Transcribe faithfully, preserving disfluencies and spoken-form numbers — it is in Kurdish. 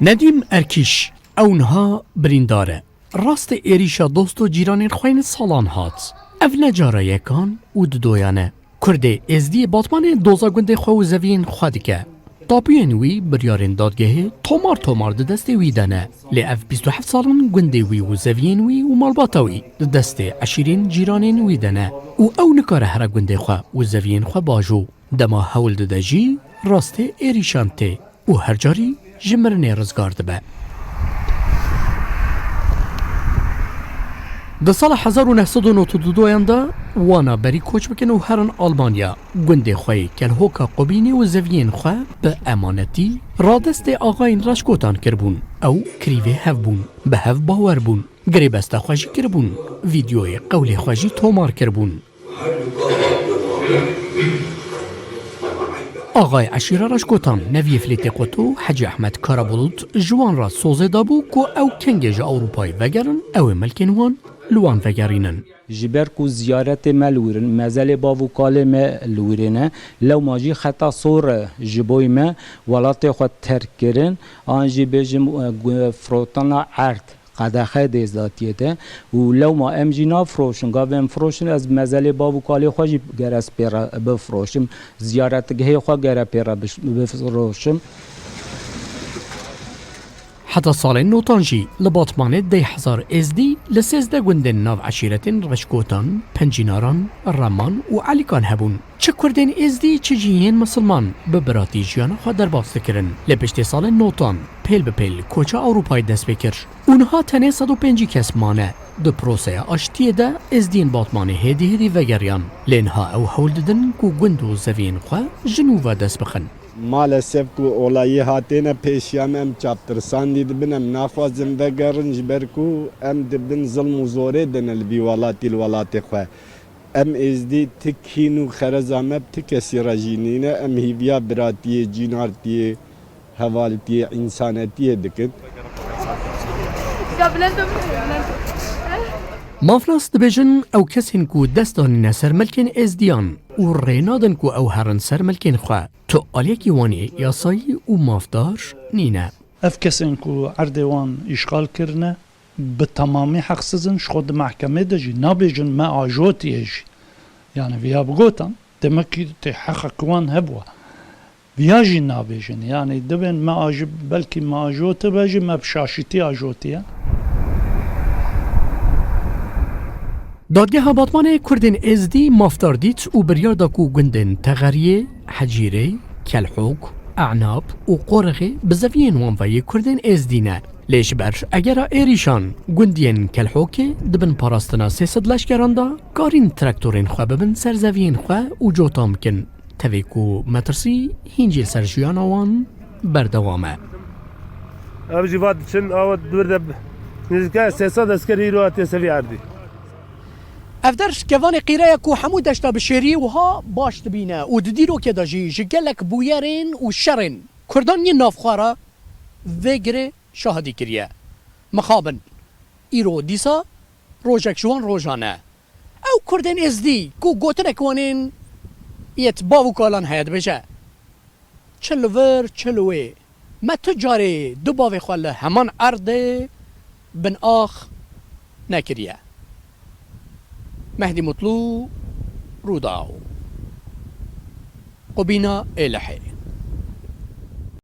Nedîm Erkîş, ew niha birîndar e. Rastê êrîşa dost û cîranên xwe yên salan hat. Ev ne cara yekan û didoyan e. Kurdê Êzdî batmanê doza gundê xwe û zeviyên xwe dike. Tapiyên wî biryarên dadgehê tomar tomar di destê wî de ne. Lê ev bîst û heft sal in gundê wî û zeviyên wî û malbata wî di destê eşîrên cîranên wî de ne. Û ew nikare here gundê xwe û zeviyên xwe bajo. Dema hewl dide jî rastê êrîşan tê û her carî ji mirinê rizgar dibe. Di sala hezar û neh sed û nod û dudoyan de wana berî koç bikin û herin Almanya, gundê xwe yê Kelhoka Qubînê û zeviyên xwe bi emanetî radestê axayên Reşkotan kiribûn. Ew kirîvê hev bûn, bi hev bawer bûn, girêbesta xwe jî kiribûn, vîdyoyê qewlê xwe jî tomar kiribûn. Axayê eşîra Reşkotan, Neviyê Filêtê Qoto, Hecî Ehmed Karabulut, ji wan re sozê dabû ku ew kengê ji Ewropayê vegerin, ew ê milkên wan li wan vegerînin. Ji ber ku ziyaretê me li wir in, mezelê bav û kalê me li wirê ne, lewma jî xeta sor e ji bo me welatê xwe terk kirin, an jî bêjim, e, gu-, firotina erd. Qedexe dê zatiye de û lewma em jî nafroşin. Gavê em firoşin, ez mezelê bav û kalê xwe jî gere ez pê re bifroşim. Ziyaretgehê xwe gere pê re biş-, bifroşim. Heta salên notan jî li Batmanê deh hezar Êzdî li sêzdeh gundên nav eşîretên Reşkotan, Pencînaran, Reman û Elîkan hebûn. Çi Kurdên Êzdî, çi jî yên Misilman bi biratî jiyana xwe derbas dikirin. Lê piştî salên notan pêl bi pêl koça Ewropayê dest pê kir û niha tenê sed û pêncî kes mane. Di proseya aştiyê de Êzdiyên Batmanê hêdî hêdî vegeriyan. Lê niha ew hewl didin ku gund û zeviyên xwe ji nû ve dest bixin. Maalesef ku olayî hatêne pêşiya me, em çavtirsandî dibin, em naxwazin vegerin, ji ber ku em di bin zilm û zorê de ne li vî welatî, li welatê xwe. Em Êzdî ti kîn û xereza me bi ti kesî re jî nîne. Em hîviya biratiyê, cînartiyê, hevaltiyê, însanetiyê dikin. Mafnas dibêjin ew kesên ku dest danîne ser milkên Êzdiyan û rê nadin ku ew herin ser milkên xwe, tu aliyekî wan ê yasayî û mafdar nîne. Ev kesên ku erdê wan îşxal kirine, bi temamî heqsiz in, ji xwe di mehkemê de jî nabêjin me ajotiye jî. Yani viya bigotan, demek ki tê heqek wan hebûa. Viya jî nabêjin. Yani dibên me aji-, belkî me ajotibe jî me bi şaşîtî ajotiye. Dadgeha Batmanê Kurdên Êzdî mafdar dît û biryar da ku gundên Texeriyê, Hecîrê, Kelhok, Enab û Qorixê bi zeviyên wan ve yê Kurdên Êzdî ne. Lê ji ber egera êrîşan, gundiyên Kelhokê di bin parastina sê sed leşkeran de karîn traktorên xwe bibin ser zeviyên xwe û cotan bikin. Tevî ku metirsî hîn jî li ser jiyana wan berdewam e. Ev jî va diçin, awa di wir de nêzîka sê sed esker îro hatiye ser vî erdî. Ev der kevanê qîre ye ku hemû deşta Bişêrî wiha baş dibîne û di dîrokê de jî ji gelek bûyerên û şerên Kurdan yên navxwe re vê girê şahidî kiriye. Mixabin, îro dîsa rojek ji wan rojan e. Ew Kurdên Êzdî ku gotinek wan ên yêt bav û kalan heye dibêje, çi li vir, çi li wê, me tu carê du bavê xwe li heman erdê bin ax nekiriye. Mehdî Mutlu, Rûdaw, Qubîna Êlihê.